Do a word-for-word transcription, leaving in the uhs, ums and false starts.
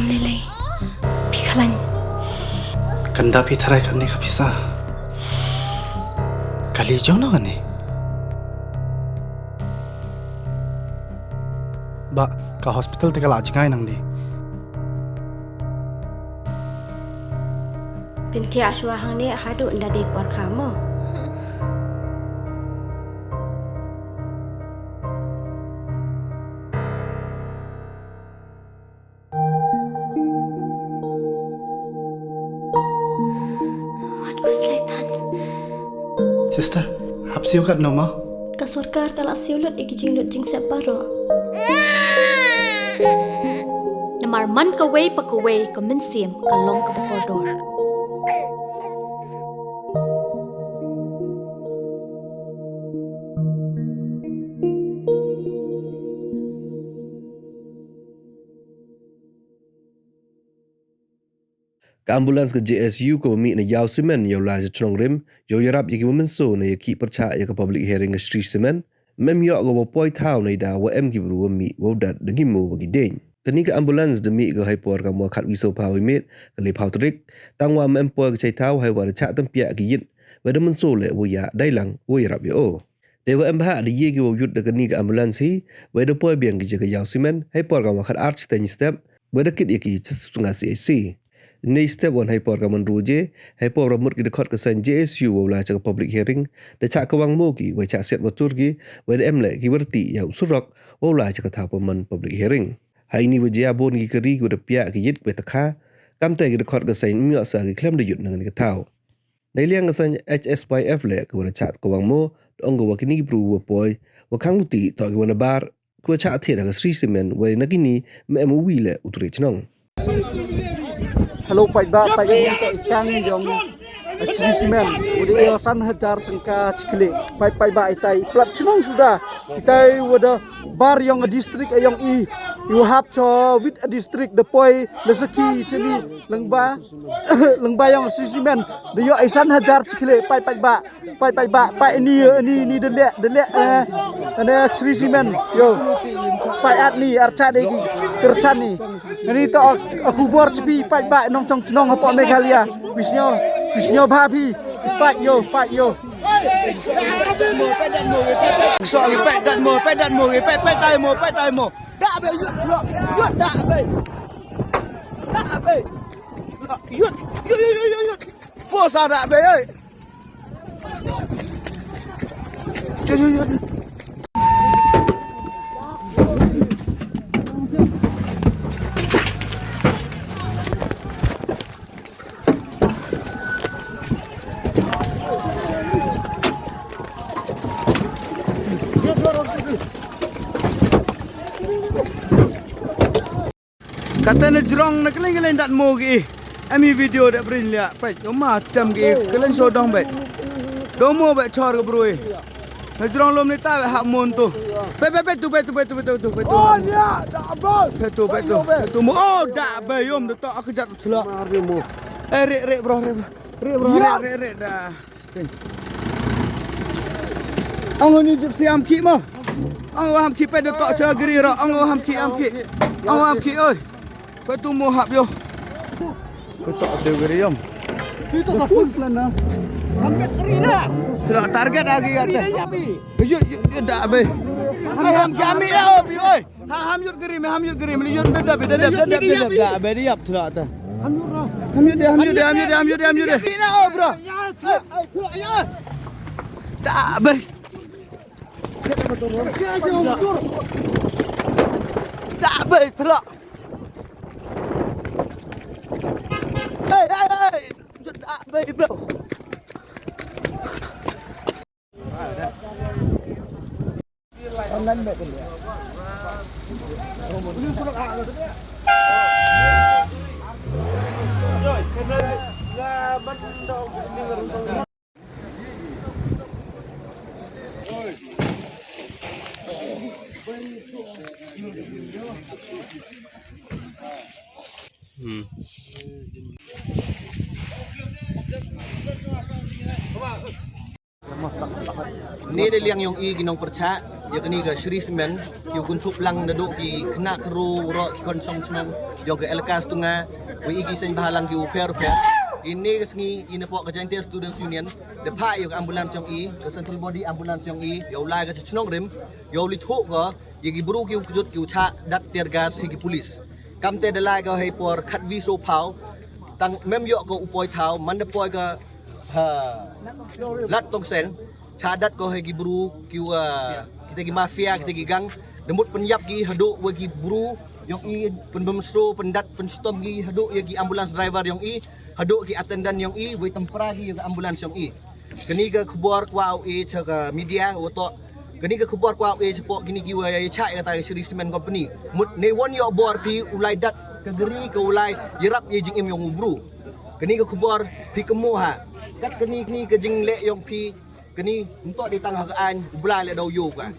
Lele, phi khlañ. Kanda phi tharai kani ka pisa. Kali jong no kani. Ba, ka hospital te ka la jngai nang di. Pynthia shwa hangne haduh nda dei por kha mo. Wat ku slaitan. Sister, hap siew kat no ma? Ka sorkar ka la siew lut i ki jinglut jingsep baroh. Namar man kawei pa kawei ka mynsiem ka long kaba kordor. Ka ambulance ka J S U ka wa mih na Yaw Cement, yow lai cha chnong Rim, yow yarap ya ki wa mynsaw na ya ki pyrchah ya ka public hearing ka Shree Cement, mem yoh ka wa poi thaw na i da wa em ki bru wa mih wa u dat da ki mo wa ki deiñ. Kani ka ambulance da mih ka hei por ka mo khatwi soo phaw i miet, ka le phaw tarik, tang wa mem poi ka chai thaw hei wa da chah tympiah ki yit, wa da mynsaw le wa ya dai lang wa yarap ya o. Dei wa em bha da ye ki wa yut da kani ka ambulance hi, wa da poi biang ki cha ka Yaw Cement hei por ka mo khat ar chiteng step, wa da kit ya ki cha sutnga C H C. Nei step wan hei por ka man ru je, hei por ra mut ki da khot ka saiñ J S U wa u lai cha ka public hearing, da chah ka wang mo ki, wa chah siat wa tur ki, wa da em le ki wa rti ya u surok wa u lai cha ka thaw pa man public hearing. Hei ni wa jia bon ki kari ki wa da piah ki yit wa takha, kamte ki da khot ka saiñ myoh sa ki khlem da yut na kani ka thaw. Nei liang ka saiñ H S Y F le ka wa da chah ka wang mo, da ong ka wa kini ki bru wa poi, wa khang luti toh ki wa na bar, ki wa chah thied ha ka Shree Cement, wa na kini mem u wi le u tre chnong. Hello, paidbah, paidbah, itai i kang yong Shree Cement, u dei san hajar tyngka chikle, paidbah, itai i plap chnong suda, itai wa da bar yong a district, a yong i, i wa hap cho wit a district, da poi, da sakhi chini, lyngba, lyngba yong Shree Cement, da yoh i san hajar chikle, paidbah, paidbah, paidbah, ini, ini, ini, da leh, da leh, eh, ane Shree Cement, yo, paid ni, archa de ki, kercha ni. Ini to, aku bor chipi, paidbah, nongchong chnong hapoh Meghalaya. Wisnyo, wisnyo bha phi, paid yo, paid yo. So, paid dat mo, paid dat mo, paid, paid tai mo, paid tai mo. Da be, yut, yut, yut, da be. Da be. Yut, yut, yut, yut, yut. Posa da be, oi. Kata na jrong na kylleiñ kylleiñ dat mo ki. Em hi video da brin lia. Peit, o ma tem ki kylleiñ so dong peit. Do mo peit chor ka bru i. Na jrong lom ni ta peit hap mon tu. Peit, peit, peit tu, peit tu, peit tu, peit tu, peit tu. Oh, nia, da bol. Peit tu, peit tu, peit tu mo. Oh, da be yom da to ak jat thla. Mar ni mo. Eh, re, re, bro, re, bro. Re, bro, re, re, re, da. Ong ni jip siam ki mo. Ong ham ki peit da to cha gri ro. Ong ham ki, ham ki. Ong ham ki, oi. Peit tu mo hap yo. Peit tu de gri yom. Tu to da full plan na. Ham gri na. Tira target agi ate. Yo, yo, yo, da be. Ai ham ki ami da o bi, oi. Ha, ham yut gri me, ham yut gri me, yut da, da, da, da, da, da, da, be, yap, tla, ta. Ham yut de, ham yut de, ham yut de, ham yut de, ham yut de. Ina, oh, bro. Ai, ai, tla, ya. Da, be. Da, be, tla. Hey, hey, hey. Da, be, bro. Hmm. Ni da liang yong i ki nongpyrchah, Ya kani ka Shree Cement, ki u kynthup lang nadooh ki khynnah khynroo waroh ki khon chong chnong yong ka elaka Stunga, wa i ki seng bhalang ki u pher u pher. Ini ka sngi, ini poh ka Jaintia Students Union, da phah ya ka ambulance yong i, ka central body ambulance yong i, yow lai ka cha chnong rim, yow li thoh ko ya ki bru ki u kjut ki u chah dat tear gas ha ki police. Kamte da lai ko hei por khatwi soo phaw, tang mem yoh ko u poi thaw, man da poi ka ha Lad Tongseng, chah dat ko hei ki bru ki u, ah, kita ki mafia, kita ki gang, da mut pynyap ki hadooh wa ki bru yong i, pynbym soo, pyndat, pynstom ki hadooh ya ki ambulance driver yong i, hadooh ki attendant yong i, wei tympra ki ya ka ambulance yong i. Kani ka khubor kwah u e cha ka media, wa toh kani ka khubor kwah u e chapoh kini ki wa ya chah ya kata ka Shree Cement Company. Mut ne won yoh bor phi u lai dat ka gari ka u lai yarap ya jingim yong u bru. Kani ka khubor phi kynmoo ha. Kat kani, kani ka jingleh yong phi, kani ym toh de tang ha ka aiñ, u Blai leh daw yoh ka.